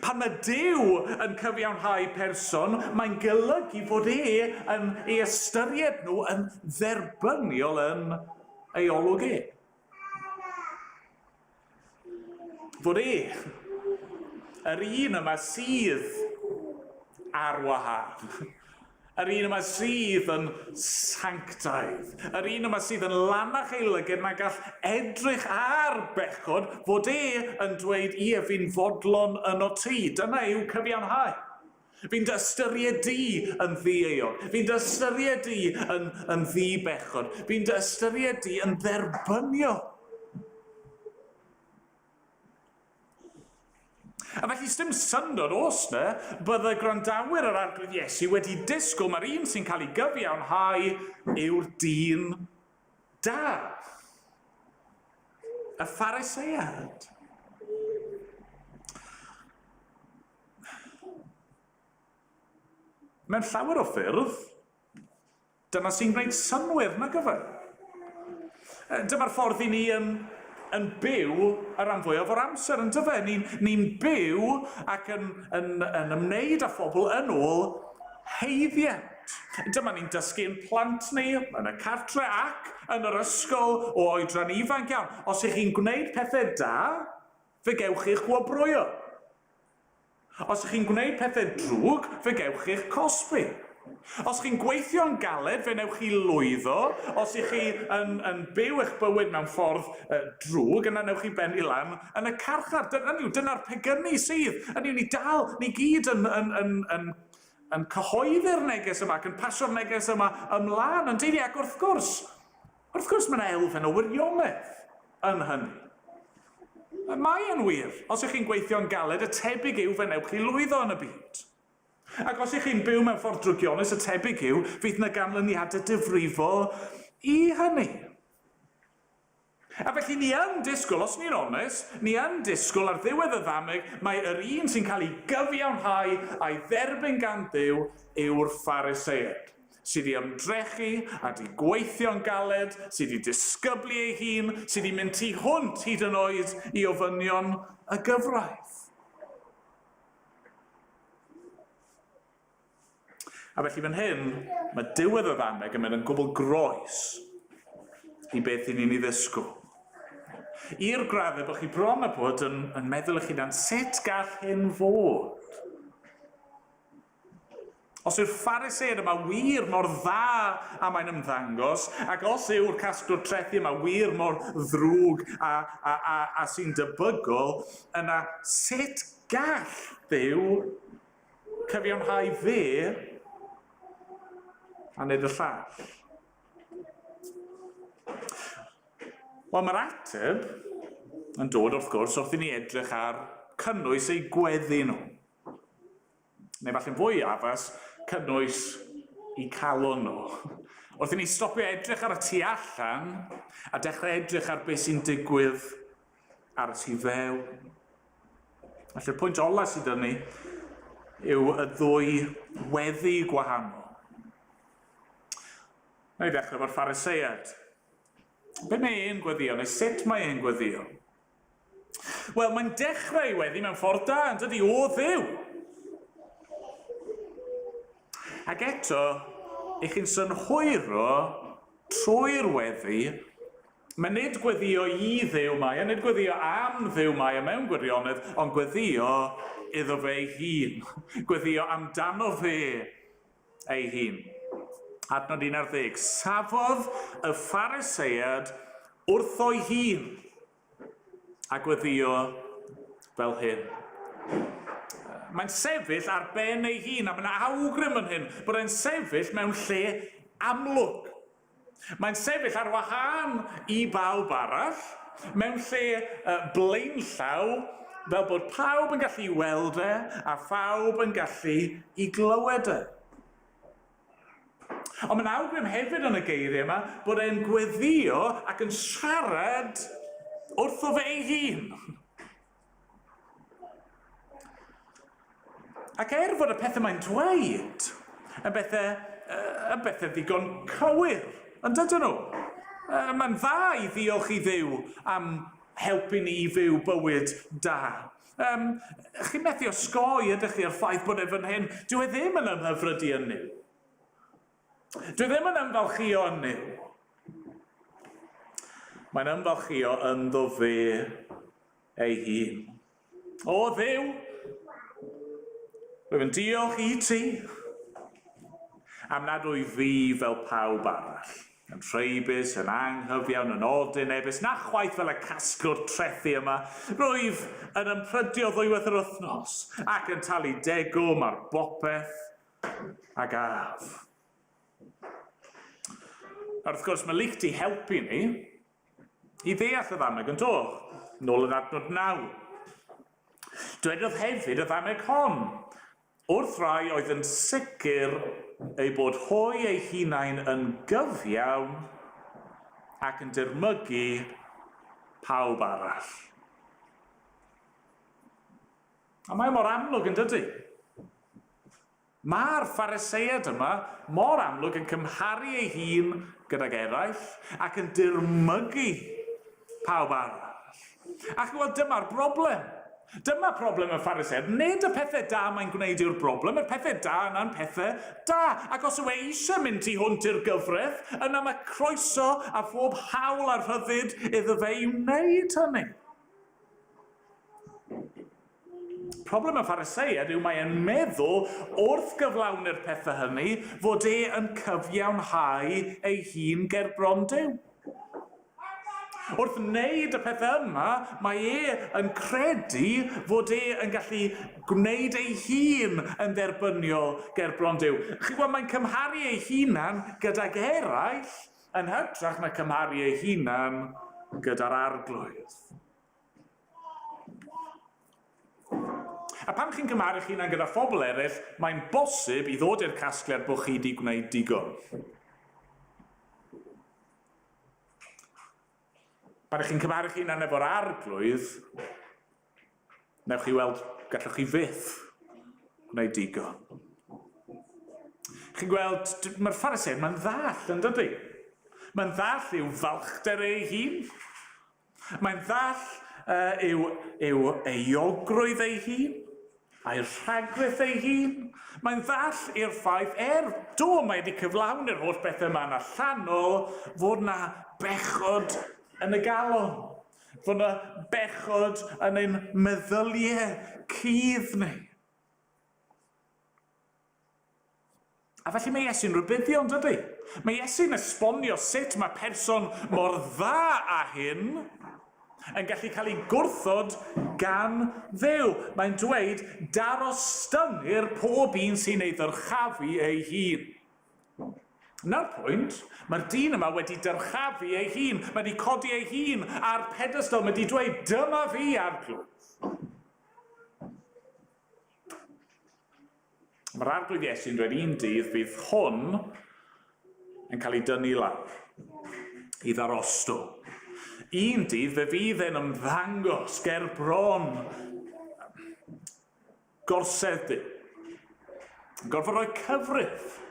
Pan mae Duw yn cyfiawnhau person, mae'n golygu fod e yn ei ystyried nhw yn dderbyniol yn ei olwg e. Fod e, yr un yma sydd ar wahân. Yr un yma sydd yn sanctaidd. Yr un yma sydd yn lanach ei lyged na gall edrych ar bechod, fod e yn dweud, ie, fi'n fodlon yno ti. Dyna yw cyfiawnhau. Fi'n dy ystyried di yn ddi-euog. Fi'n dy ystyried di yn, yn ddi-bechod. Fi'n dy ystyried di yn dderbyniol. A felly, sdim syndod os na, bydde gwrandawyr yr Arglwydd Iesu wedi disgwyl mae'r un sy'n cael ei gyfiawnhau yw'r dyn da. Y Pharisead. Mewn llawer o ffyrdd, dyna sy'n gwneud synnwyr, nag yfe? Dyma'r ffordd i ni yn, yn byw y rhan fwyaf o'r amser, yn dyfe? Ni'n ni byw ac yn, yn, yn ymwneud â phobl yn ôl haeddiant. Dyma ni'n dysgu'n plant ni yn y cartre ac yn yr ysgol o oedran ifanc iawn. Os ych chi'n gwneud pethau da, fe gewch chi'ch gwobrwyo. Os ych chi'n gwneud pethau drwg, fe gewch chi'ch cosbi. Os chi'n gweithio'n galed, fe wnewch chi lwyddo. Os ych chi yn, yn byw eich bywyd mewn ffordd uh, drwg, yna wnewch chi bennu lan yn y carchar. Dyna, yw, dyna'r pegynu sydd. Hynny yw, ni dal, ni gyd yn, yn, yn, yn, yn cyhoeddi'r neges yma ac yn pasio'r neges yma ymlaen, yn dydi? Ac wrth gwrs, Wrth gwrs, mae yna elfen o wirionedd yn hynny. Mae yn wir, os ych chi'n gweithio'n galed, y tebyg yw fe wnewch chi lwyddo yn y byd. Ac os ych chi'n byw mewn ffordd drygionus, y tebyg yw fydd yna ganlyniadau difrifol i hynny. A felly ni yn disgwyl, os ni'n onest, ni yn disgwyl ar ddiwedd y ddameg mae yr un sy'n cael ei gyfiawnhau a'i dderbyn gan Dduw yw'r Pharisead. Sydd 'di ymdrechu a 'di gweithio'n galed, sydd 'di disgyblu ei hun, sydd 'di mynd tu hwnt hyd yn oed i ofynion y gyfraith. A felly fan hyn, mae diwedd y ddameg yn mynd yn gwbl groes i beth i ni'n ei ddisgwyl. I'r graddau bod chi bron a bod yn, yn meddwl eich hunan, sut gall hyn fod? Os yw'r Phariseaid yma wir mor dda a mae'n ymddangos, ac os yw'r casglwr trethi yma wir mor ddrwg a, a, a, a sy'n debygol, yna sut gall Dduw cyfiawnhau fe a nid y llall? Wel, mae'r ateb yn dod wrth gwrs wrth i ni edrych ar cynnwys eu gweddi nhw. Neu falle'n fwy addas, cynnwys i calon nhw. Wrth i ni stopio edrych ar y tu allan a dechrau edrych ar beth sy'n digwydd ar y tu fewn. Felly'r pwynt ola sydd 'da ni yw y ddwy weddi gwahanol. Na i ddechrau efo'r Pharisead. Be mae e'n gweddio, neu sut mae e'n gweddio? Wel, mae'n dechrau ei weddi mewn ffordd da, yn dydy, o Dduw. Ac eto, ych chi'n synhwyro trwy'r weddi, mae nid gweddio i Dduw mae e, nid gweddio am Dduw mae e mewn gwirionedd, ond gweddio iddo fe ei hun. Gweddio amdano fe ei hun. Adnod 11. Safodd y Pharisead wrtho'i hun a gweddio fel hyn. Mae'n sefyll ar ben ei hun, a mae'n awgrym yn hyn bod e'n sefyll mewn lle amlwg. Mae'n sefyll ar wahân i bawb arall, mewn lle blaenllaw, fel bod pawb yn gallu weld e a phawb yn gallu i glywed e. Ond mae'n awgrym hefyd yn y geiriau yma bod e'n gweddio ac yn siarad wrtho fe ei hun. Ac er fod y pethau mae'n dweud yn bethau, yn bethau ddigon cywir, yn dydyn nhw? Mae'n dda i ddiolch i Dduw am helpu ni i fyw bywyd da. Um, chi'n methu osgoi, ydych chi, o'r ffaith bod e fan hyn. Dyw e ddim yn ymhyfrydu yn Nuw. Dyw e ddim yn ymfalchïo yn Nuw. Mae'n ymfalchïo ynddo fe ei hun. O Dduw, Rwyf yn diolch i ti am nad wyf fi fel pawb arall, yn rheibus, yn anghyfiawn, yn odinebus, na chwaith fel y casglwr trethi yma. Rwyf yn ymprydio ddwywaith yr wythnos ac yn talu degwm ar bopeth a gaf. A wrth gwrs, mae Luc di helpu ni i ddeall y ddameg yn do, nôl yn adnod 9. Dwedodd hefyd y ddameg hon, wrth rai oedd yn sicr eu bod hwy eu hunain yn gyfiawn ac yn dirmygu pawb arall. A mae mor amlwg yn dydy? Mae'r Phariseaid yma mor amlwg yn cymharu ei hun gydag eraill ac yn dirmygu pawb arall. Ac wel, dyma'r broblem. Dyma problem y Phariseaid. Nid y pethau da mae'n gwneud yw'r broblem, yr pethau da yna'n pethau da. Ac os yw e eisiau mynd tu hwnt i'r gyfraith, yna mae croeso a phob hawl a rhyddid iddo fe i wneud hynny. Problem y Phariseaid yw mae e'n meddwl wrth gyflawni'r pethau hynny fod e yn cyfiawnhau ei hun ger bron Duw. Wrth wneud y pethau yma, mae e yn credu fod e yn gallu gwneud ei hun yn dderbyniol ger bron Duw. Chi'n gwybod, mae'n cymharu ei hunan gydag eraill yn hytrach na cymharu ei hunan gyda'r Arglwydd. A pan chi'n cymharu'ch hunan gyda phobl eraill, mae'n bosib i ddod i'r casgliad bod chi wedi gwneud digon. Pan chi'n cymharu'ch hunan efo'r arglwydd, newch chi weld, gallwch chi fyth gwneud digon. Chi'n gweld, mae'r Phariseaid, mae'n ddall, yn dydy? Mae'n ddall i'w falchder ei hun. Mae'n ddall uh, yw, yw euogrwydd ei hun, a'i rhagrith ei hun. Mae'n ddall i'r ffaith, er do, mae wedi cyflawni'r holl bethau yma'n allanol, fod na bechod yn y galon. Fod na bechod yn ein meddyliau cudd ni. A felly mae Iesu'n rhybuddio, yn dydy? Mae Iesu'n esbonio sut mae person mor dda â hyn yn gallu cael ei gwrthod gan Dduw. Mae'n dweud, darostyngir pob un sy'n ei ddyrchafu ei hun. Na'r pwynt, mae'r dyn yma wedi dyrchafu ei hun, mae wedi codi ei hun ar pedestal, mae wedi dweud, dyma fi, Arglwydd. Mae'r Arglwydd Iesu'n dweud un dydd bydd hwn yn cael ei dynnu lawr i ddarostwng. Un dydd fe fydd e'n ymddangos ger bron gorsedd Duw. Gorfod rhoi cyfrif.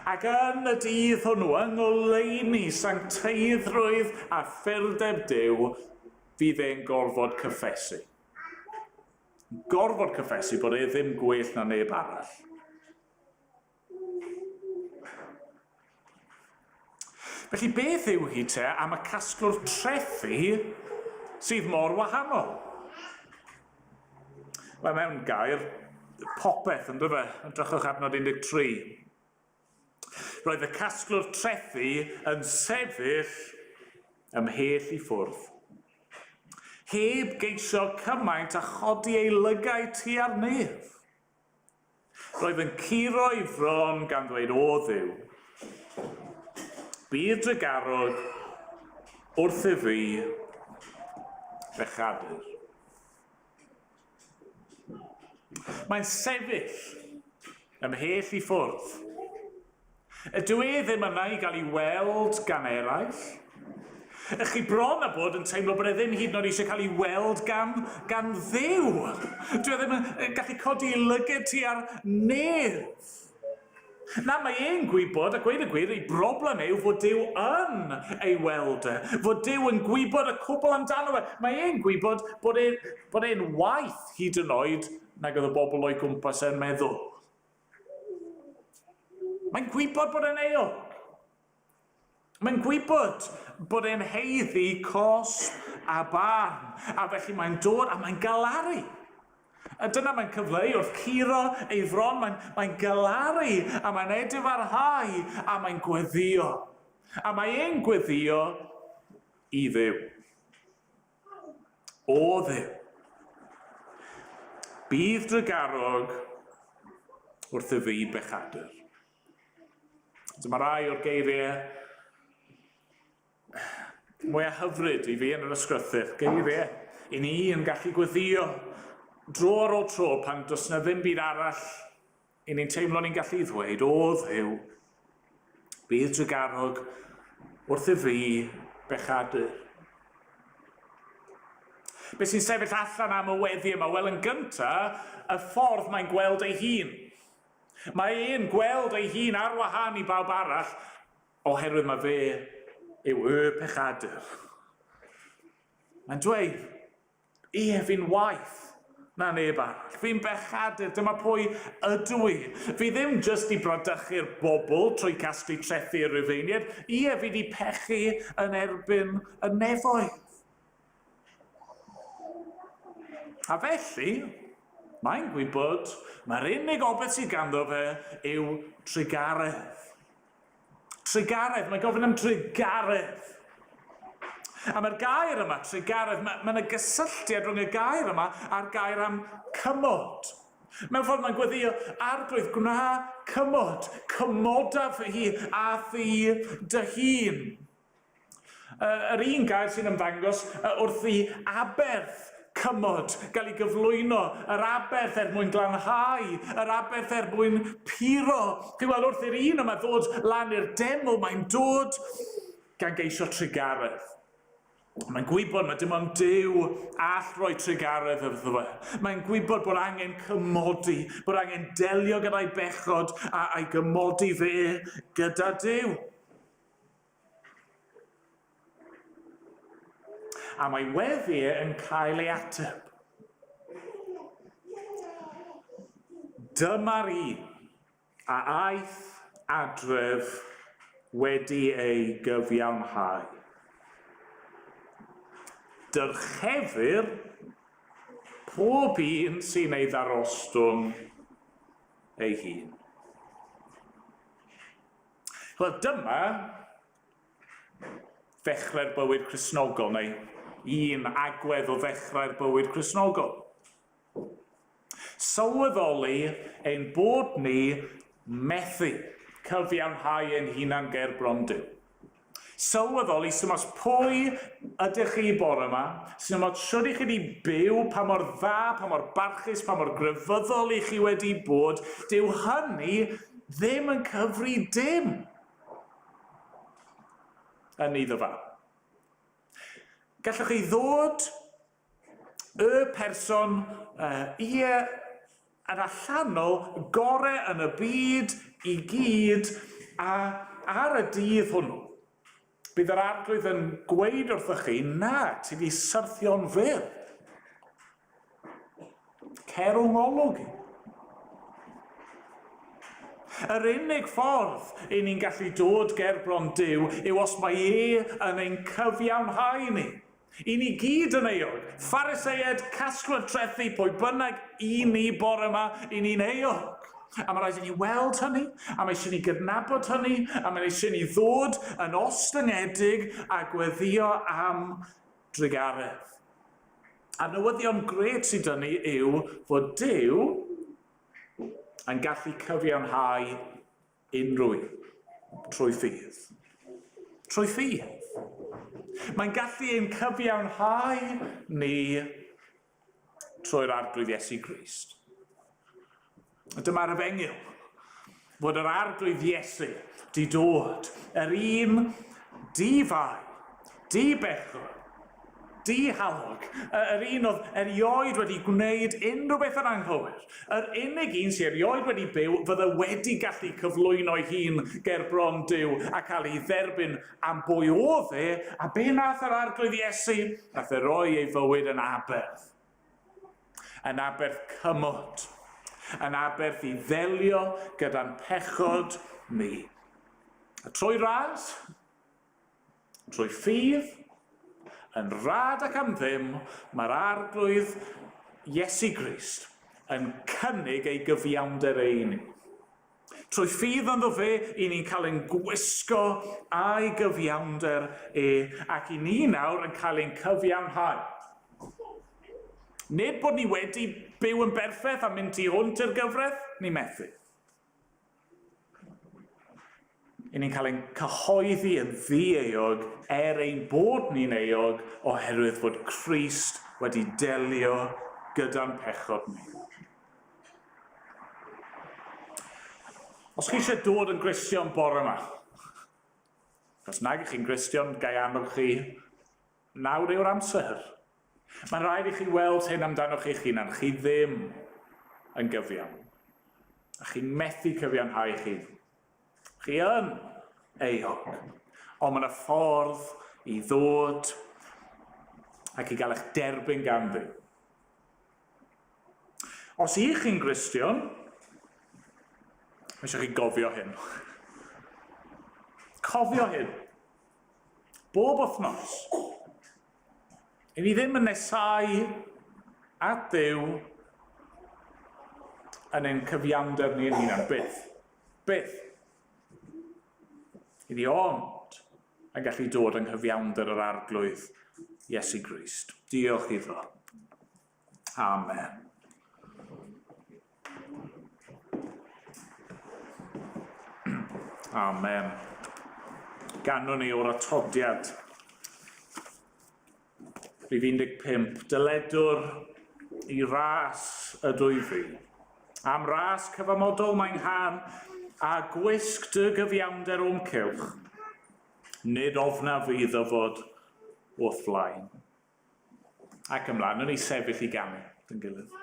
Ac yn y dydd hwnnw, yng ngoleuni sancteiddrwydd a ffurdeb Duw, fydd e'n gorfod cyffesu. Gorfod cyffesu bod e ddim gwell na neb arall. Felly beth yw hi te am y casglwr trethi sydd mor wahanol? Wel, mewn gair, popeth, yn dyfe? Edrychwch adnod 13. Roedd y casglwr trethi yn sefyll ymhell i ffwrdd. Heb geisio cymaint a chodi ei lygaid tua'r nef. Roedd yn curo ei fron gan ddweud, O Dduw, bydd drugarog wrthyf fi, bechadur. Mae'n sefyll ymhell i ffwrdd. Ydw e ddim yna i gael ei weld gan eraill? Ych chi bron a bod yn teimlo bod e ddim hyd yn oed eisiau cael ei weld gan, gan Dduw. Dwi e ddim yn gallu codi ei lyged tua'r nef. Na, mae e'n gwybod, a gweud y gwir, ei broblem e yw fod Duw yn ei weld e, fod Duw yn gwybod y cwbl amdano fe. Mae e'n gwybod bod e'n bod e'n waeth hyd yn oed nag oedd y bobl o'i gwmpas e'n meddwl. Mae'n gwybod bod e'n euog. Mae'n gwybod bod e'n haeddu cosb a barn, a felly mae'n dod a mae'n galaru. A dyna mae'n cyfleu wrth curo ei fron, mae'n mae galaru a mae'n edifarhau a mae'n gweddio. A mae e'n gweddio i Dduw. O Dduw, bydd drugarog wrth y fi bechadur. Dyma rai o'r geiriau mwyaf hyfryd i fi yn yr ysgrythyr, geiriau i ni yn gallu gweddio dro ar ôl tro pan does na ddim byd arall i ni'n teimlo ni'n gallu ddweud, o Dduw, bydd drugarog wrth i fi bechadur. Be sy'n sefyll allan am y weddi yma? Wel, yn gyntaf, y ffordd mae'n gweld ei hun. Mae e'n gweld ei hun ar wahân i bawb arall, oherwydd mae fe yw y pechadur. Mae'n dweud, ie, fi'n waeth na neb arall. Fi'n bechadur, dyma pwy ydw i. Fi ddim jyst i bradychu'r bobl trwy casglu trethi i'r Rufeiniaid. Ie, fi di pechu yn erbyn y nefoedd. A felly, mae'n gwybod mae'r unig obaith sydd ganddo fe yw trugaredd. Trugaredd, mae'n gofyn am drugaredd. A mae'r gair yma, trugaredd, mae, mae yna gysylltiad rhwng y gair yma a'r gair am cymod. Mewn ffordd mae'n gweddio, arglwydd, gwna cymod, cymoda fy hi a thi dy hun. Yr un gair sy'n ymddangos wrth i aberth cymod gael ei gyflwyno, yr aberth er mwyn glanhau, yr aberth er mwyn puro. Chi'n weld, wrth i'r un yma ddod lan i'r deml, mae'n dod gan geisio trugaredd. Mae'n gwybod mae dim ond Duw all roi trugaredd iddo fe. Mae'n gwybod bod angen cymodi, bod angen delio gyda'i bechod a'i gymodi fe gyda Duw. A mae weddi e yn cael ei ateb. Dyma'r un a aeth adref wedi ei gyfiawnhau. Dyrchefir pob un sy'n ei ddarostwng ei hun. Wel, dyma ddechrau'r bywyd Cristnogol, neu un agwedd o ddechrau'r bywyd Cristnogol. Sylweddoli ein bod ni methu cyfiawnhau ein hunan ger bron Duw. Sylweddoli sy'n ots pwy ydych chi bore yma, sy'n ots shwd i chi wedi byw, pa mor dda, pa mor barchus, pa mor grefyddol i chi wedi bod, dyw hynny ddim yn cyfri dim yn iddo fa. Gallwch chi ddod y person, uh, ie, yn allanol gore yn y byd i gyd, a ar y dydd hwnnw, bydd yr arglwydd yn gweud wrthych chi, na, ti di syrthio'n fyr. Cer o'n ngolwg i. Yr unig ffordd i ni'n gallu dod ger bron Duw yw os mae e yn ein cyfiawnhau ni. I ni gyd yn euog. Phariseaid, casglwyr trethi, pwy bynnag i ni bore yma, i ni'n euog. A mae rhaid i ni weld hynny, a mae eisiau ni gydnabod hynny, a mae eisiau ni ddod yn ostyngedig a gweddio am drugaredd. A newyddion grêt sydd dyn ni yw fod Duw yn gallu cyfiawnhau unrhyw un trwy ffydd. Trwy ffydd. Mae'n gallu ein cyfiawnhau ni trwy'r Arglwydd Iesu Grist. Dyma'r efengyl, fod yr Arglwydd Iesu di dod, yr un di-fai, di-bechod, Dihalog, yr un oedd erioed wedi gwneud unrhyw beth yn anghywir, yr unig un sydd erioed wedi byw fydde wedi gallu cyflwyno'i hun ger bron Duw a cael ei dderbyn am bwy oedd e, a be nath yr Arglwydd Iesu? Nath e roi ei fywyd yn aberth. Yn aberth cymod. Yn aberth i ddelio gyda'n pechod ni. A trwy ras, Trwy ffydd, yn rhad ac am ddim, mae'r Arglwydd Iesu Grist yn cynnig ei gyfiawnder ei ni. Trwy ffydd ynddo fe, i ni'n cael ein gwisgo a'i gyfiawnder e, ac i ni nawr yn cael ein cyfiawnhau. Nid bod ni wedi byw yn berffaith a mynd tu hwnt i'r gyfraith, ni methu. I ni'n cael ein cyhoeddi yn ddi-euog er ein bod ni'n euog oherwydd fod Crist wedi delio gyda'n pechod ni. Os chi eisiau dod yn Gristion bore yma, os nag ych chi'n Gristion, gai annog chi, nawr yw'r amser. Mae'n rhaid i chi weld hyn amdanoch chi'ch hunan, chi ddim yn gyfiawn. A chi'n methu cyfiawnhau chi. Chi yn euog. Ond mae yna ffordd i ddod ac i gael eich derbyn gan Dduw. Os ych chi'n Gristion, mae eisiau chi gofio hyn. Cofio hyn. Bob wythnos. I ni ddim yn nesau at Dduw yn ein cyfiawnder ni yn hunan. Byth. Byth. I ni ond yn gallu dod yng nghyfiawnder yr Arglwydd Iesu Grist. Diolch iddo. Amen. Amen. Ganwn ni o'r atodiad. Rhif 15. Dyledwr i ras ydw i fi. Am ras cyfamodol mae'n nghan, a gwisg dy gyfiawnder o'm cylch. Nid ofnaf fi ddyfod o'th flaen. Ac ymlaen, wnawn ni sefyll i ganu dyn gilydd.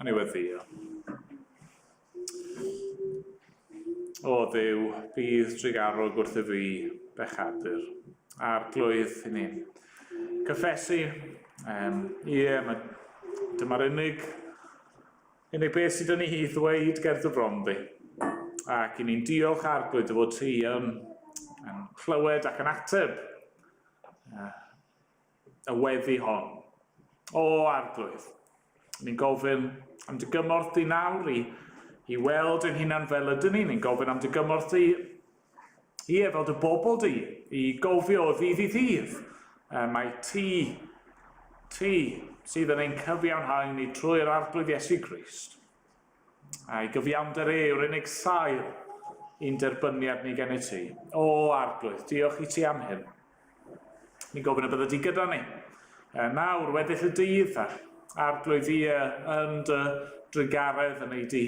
A ni weddio. O Dduw, bydd drugarog wrth y fi, bechadur. Arglwydd i ni. Cyffesu, um, ie, mae, dyma'r unig, unig beth sydd yn ni i ddweud ger dy bron di. Ac i ni'n diolch Arglwydd dy fod ti yn, yn clywed ac yn ateb y weddi hon. O Arglwydd, ni'n gofyn am dy gymorth di nawr i, i weld ein hunan fel ydyn ni. Ni'n gofyn am dy gymorth di, ie, fel dy bobl di, i gofio o ddydd i ddydd. E, mae ti, ti sydd yn ein cyfiawnhau ni trwy'r Arglwydd Iesu Grist. A'i gyfiawnder e yw'r unig sail i'n derbyniad ni gen i ti. O, Arglwydd, diolch i ti am hyn. Ni'n gofyn y bydde di gyda ni. E, nawr, weddill y dydd, a Arglwydd i yn dy drugaredd yn ei di,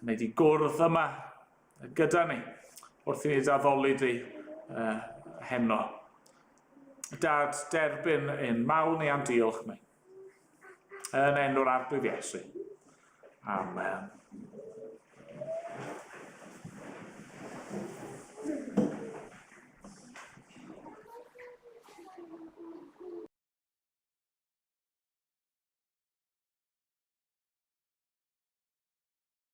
yn ei di gwrdd yma gyda ni wrth i ni daddoli di uh, heno. Dad, derbyn ein mawl ni a'n diolch ni. Yn enw'r Arglwydd Iesu. Amen.